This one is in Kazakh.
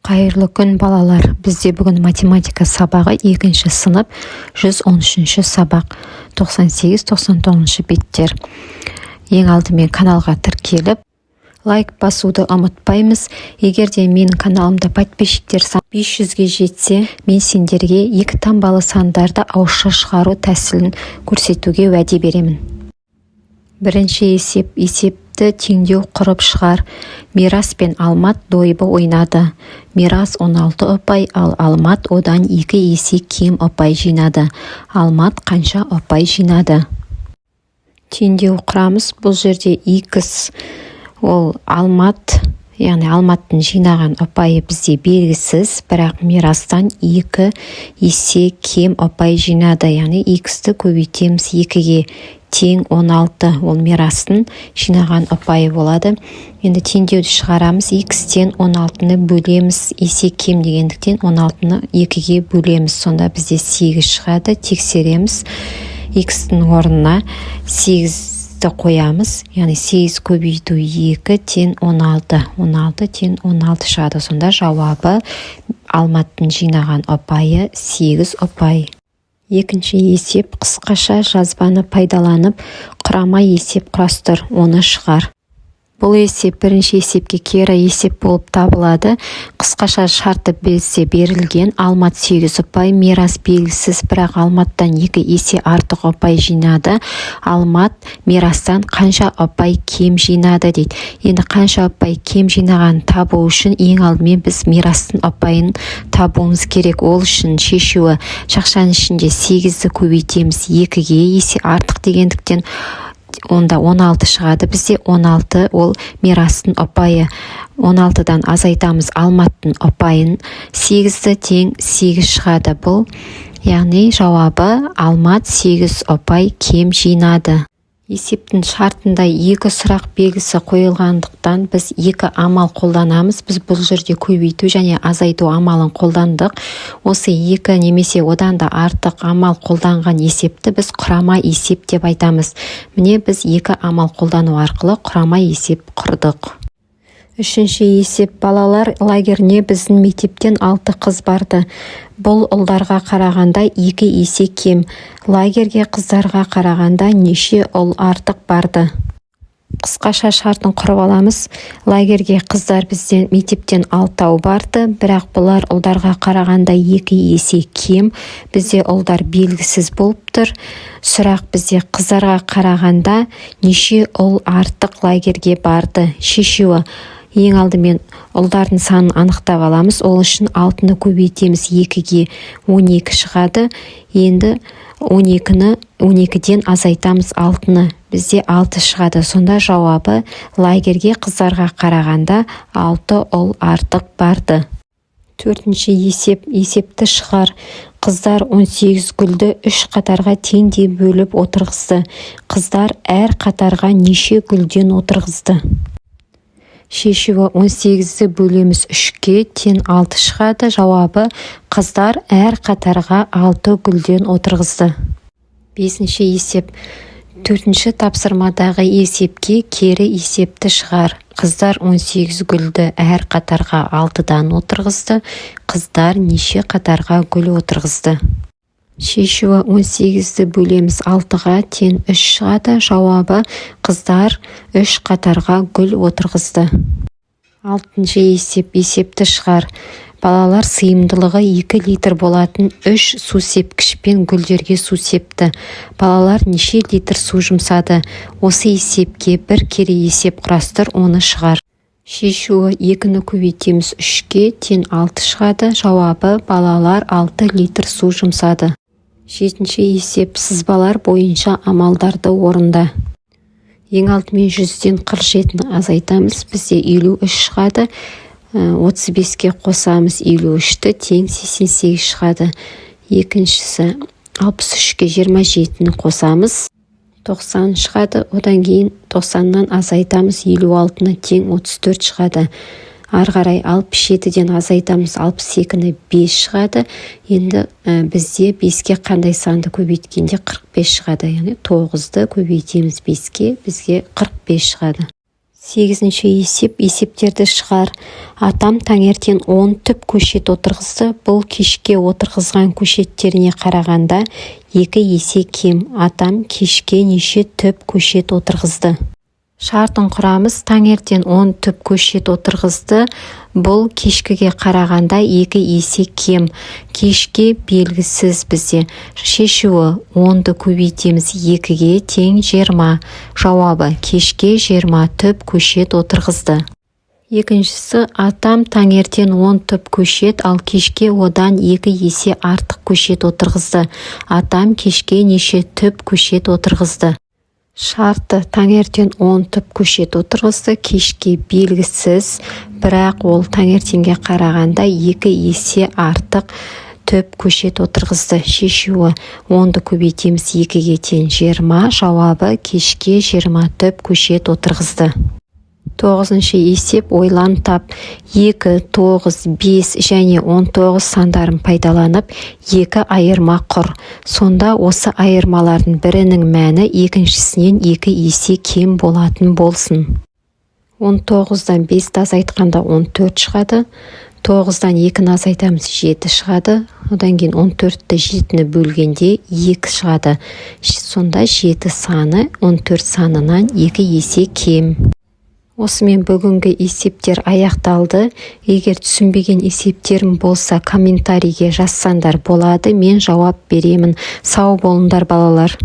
Қайырлы күн, балалар! Бізде бүгін математика сабағы, екінші сынып, 113-ші сабақ, 98-99 беттер. Ең алдымен каналға тіркеліп, лайк басуды ұмытпаймыз. Егер де менің каналымда подписчиктер саны 500-ге жетсе, мен сендерге екі таңбалы сандарды ауызша шығару тәсілін көрсетуге уәде беремін. Бірінші есеп. Есепті теңдеу құрып шығар. Мирас пен Алмат дойбы ойнады. Мирас 16 ұпай, ал Алмат одан екі есе кем ұпай жинады. Алмат қанша ұпай жинады? Теңдеу құрамыз. Бұл жерде x ол Алмат, яғни Алматтың жинаған ұпайы бізде белгісіз, бірақ Мирастан екі есе кем ұпай жинады, яғни x-ті көбейтеміз екіге, тең 16. Ол Мирастың жинаған ұпайы болады. Енді теңдеуді шығарамыз. X-тен 16-ны бөлеміз. Есе кем дегендіктен, 16-ны екіге бөлеміз, сонда бізде 8 шығады. Тексереміз. X-тің орнына 8-ті қоямыз, яғни 8 көбейту 2 тең 16. 16 тең 16 шығады. Сонда жауабы: Алматтың жинаған ұпайы 8 ұпай. Екінші есеп. Қысқаша жазбаны пайдаланып, құрама есеп құрастыр, оны шығар. Бұл есеп бірінші есепке кері есеп болып табылады. Қысқаша шарты бізде берілген: Алмат 8 ұпай, Мирас белгісіз, бірақ Алматтан екі есе артық ұпай жинады. Алмат Мирастан қанша ұпай кем жинады дейді. Енді қанша ұпай кем жинағанын табу үшін ең алдымен біз Мирастың ұпайын табуымыз керек. Ол үшін шешуі: жақшаның ішінде 8-ді көбейтеміз екіге, есе артық дегендіктен, онда 16 шығады бізде. 16 ол Мирастың ұпайы. 16-дан азайтамыз Алматтың ұпайын 8-ді, тең 8 шығады бұл. Яғни жауабы: Алмат 8 ұпай кем жинады. Есептің шартында екі сұрақ белгісі қойылғандықтан, біз екі амал қолданамыз. Біз бұл жерде көбейту және азайту амалын қолдандық. Осы екі немесе одан да артық амал қолданған есепті біз құрама есеп деп айтамыз. Міне, біз екі амал қолдану арқылы құрама есеп құрдық. Үшінші есеп. Балалар лагеріне біздің мектептен алты қыз барды. Бұл ұлдарға қарағанда екі есе кем. Лагерьге қыздарға қарағанда неше ұл артық барды? Қысқаша шартын құрып аламыз. Лагерьге қыздар бізден мектептен алтау барды, бірақ бұлар ұлдарға қарағанда екі есе кем. Бізде ұлдар белгісіз болып тұр. Сұрақ бізде: қыздарға қарағанда неше ұл артық лагерьге барды? Шешуі: ең алдымен ұлдардың санын анықтап аламыз. Ол үшін алтыны көбейтеміз екіге, 12 шығады. Енді 12-ні, 12-ден азайтамыз алтыны, бізде алты шығады. Сонда жауабы: лагерьге қыздарға қарағанда алты ұл артық барды. Төртінші есеп. Есепті шығар. Қыздар 18 гүлді үш қатарға теңдей бөліп отырғызды. Қыздар әр қатарға неше гүлден отырғызды? Шешуі: 18-ді бөлеміз үшке, тең алты шығады. Жауабы: қыздар әр қатарға алты гүлден отырғызды. Бесінші есеп. Төртінші тапсырмадағы есепке кері есепті шығар. Қыздар 18 гүлді әр қатарға алтыдан отырғызды. Қыздар неше қатарға гүл отырғызды? Шешуі: 18-ді бөлеміз алтыға, тең үш шығады. Жауабы: қыздар үш қатарға гүл отырғызды. Алтыншы есеп. Есепті шығар. Балалар сыйымдылығы 2 литр болатын үш сусепкішпен гүлдерге су септі. Балалар неше литр су жұмсады? Осы есепке бір кері есеп құрастыр, оны шығар. Шешуі: екіні көбейтеміз үшке, тең алты шығады. Жауабы: балалар 6 литр су жұмсады. Жетінші есеп. Сызбалар бойынша амалдарды орында. Ең алдымен 100-ден 47-ні азайтамыз, бізде 53 шығады. 35-ке қосамыз 53-ті, тең 88 шығады. Екіншісі: 63-ке 27-ні қосамыз, 90 шығады. Одан кейін 90-нан азайтамыз 56-ны, тең 34 шығады. Ары қарай 67-ден азайтамыз 62-ні, 5 шығады. Енді бізде 5-ке қандай санды көбейткенде 45 шығады? Яғни 9-ды көбейтеміз 5-ке, бізге 45 шығады. Сегізінші есеп. Есептерді шығар. Атам таңертең 10 түп көшет отырғызды. Бұл кешке отырғызған көшеттеріне қарағанда екі есе кем. Атам кешке неше түп көшет отырғызды? Шартын құрамыз: таңертең 10 түп көшет отырғызды, бұл кешкіге қарағанда екі есе кем. Кешке белгісіз бізде. Шешуі: 10-ды көбейтеміз екіге, тең 20. Жауабы: кешке 20 түп көшет отырғызды. Екіншісі: атам таңертең 10 түп көшет, ал кешке одан екі есе артық көшет отырғызды. Атам кешке неше түп көшет отырғызды? Шарты: таңертең 10 түп көшет отырғызды, кешке белгісіз, бірақ ол таңертеңге қарағанда екі есе артық түп көшет отырғызды. Шешуі: 10-ды көбейтеміз екіге, тең 20. Жауабы: кешке 20 түп көшет отырғызды. Тоғызыншы есеп. Ойлан, тап. 2, 9, 5 және 19 сандарын пайдаланып, екі айырма құр. Сонда осы айырмалардың бірінің мәні екіншісінен екі есе кем болатын болсын. 19-дан 5-ті азайтқанда, 14 шығады. 9-дан 2-ні азайтамыз, 7 шығады. Одан кейін 14-ті 7-ні бөлгенде, 2 шығады. Сонда 7 саны 14 санынан екі есе кем. Осымен бүгінгі есептер аяқталды. Егер түсінбеген есептерім болса, комментарийге жазсаңдар болады, мен жауап беремін. Сау болыңдар, балалар.